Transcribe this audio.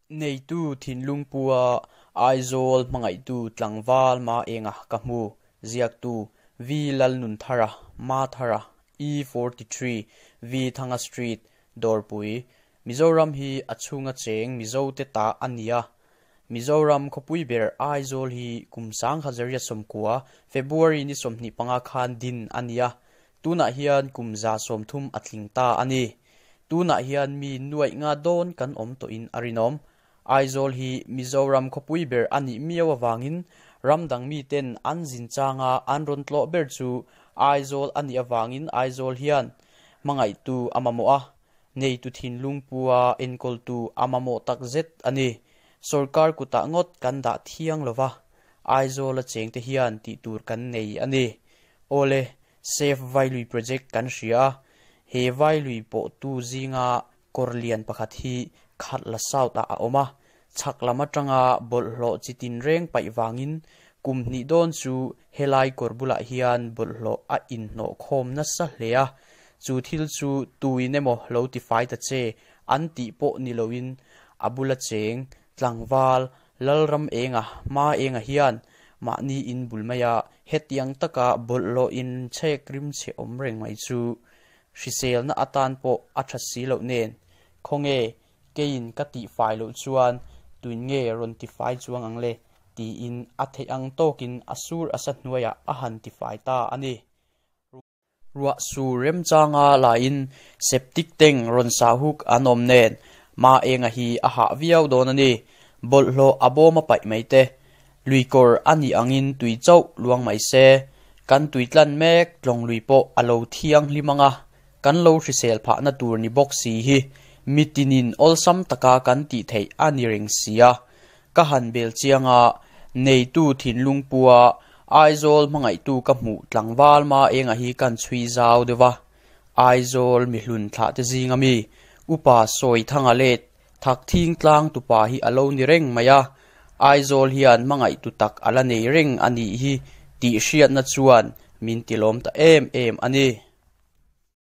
Neitu thinlung pua Aizawl hmangaihtu tlangval Maenga ka hmu, ziaktu V Lalnunthara, Mathara, E 43, V Thanga Street, Dawrpui, Mizoram hi a chhunga cheng Mizote ta a ni a. Mizoram khawpui ber Aizawl hi kum 1990 February ni 25 khan din a ni a, tunah hian kum 130 a tling ta a ni. Tunah hian mi nuaih nga dawn kan awm tawhin a rinawm. Aizawl hi Mizoram khawpui ber a nih miau avangin ram dang miten an zin changa an rawn tlawh ber chu Aizawl a nih avangin Aizawl hian hmangaihtu a mamawh a, neitu thinlung pua enkawltu a mamawh takzet a ni. Sorkar kutah ngawt kan dah thiang lova, Aizawla chengte hian tih tur kan nei a ni. Awle, Save Vailui Project kan hria a, he Vailui pawhtu zinga kawr lian pakhat hi Khatla South ah a awm a, chhak lam atanga bawlhhlawh chi tinreng paih vangin kum hnih dawn chu helai kawr bulah hian bawlhhlawh a inhnawh khawm nasa hle a, chu thil chu tuin emaw lo tifai ta che an tih pawh ni loin a bula cheng tlangval Lalram enga hma enga hian mahni in bul maia hetiang taka bawlhhlawh in chhek rim chhe awm reng mai chu hriselna atan pawh a tha si loh nen khawnge keiin ka tihfai loh chuan tuin nge rawn tifai chuang ang le tiin a theih ang tawkin a sur a sa hnuaiah a han tifai ta a ni. Ruah sur remchanga laiin septic tank rawn sah huk an awm nen Ma Enga hi a hah viau dawn a ni. Bawlhhlawh a bawm a paih mai te. Luikawr a nih angin tui chauh luang mai se. Kan tui tlan mek tlawng lui pawh a lo thianghlim ang a, kan lo hrisel phahna tur ni bawk si hi mitinin awlsam taka kan tih theih a ni reng si a. Ka han bel chiang a, neitu thinlung pua Aizawl hmangaihtu ka hmuh tlangval ma enga hi kan chhui zau deuh va. Aizawl mihlun thlah te zinga mi Upa Sawithanga let thak thing tlang tupa hi a lo ni reng mai a, Aizawl hian hmangaihtu tak a la nei reng a nih hi tih hriatna chuan min tilawm ta em em a ni.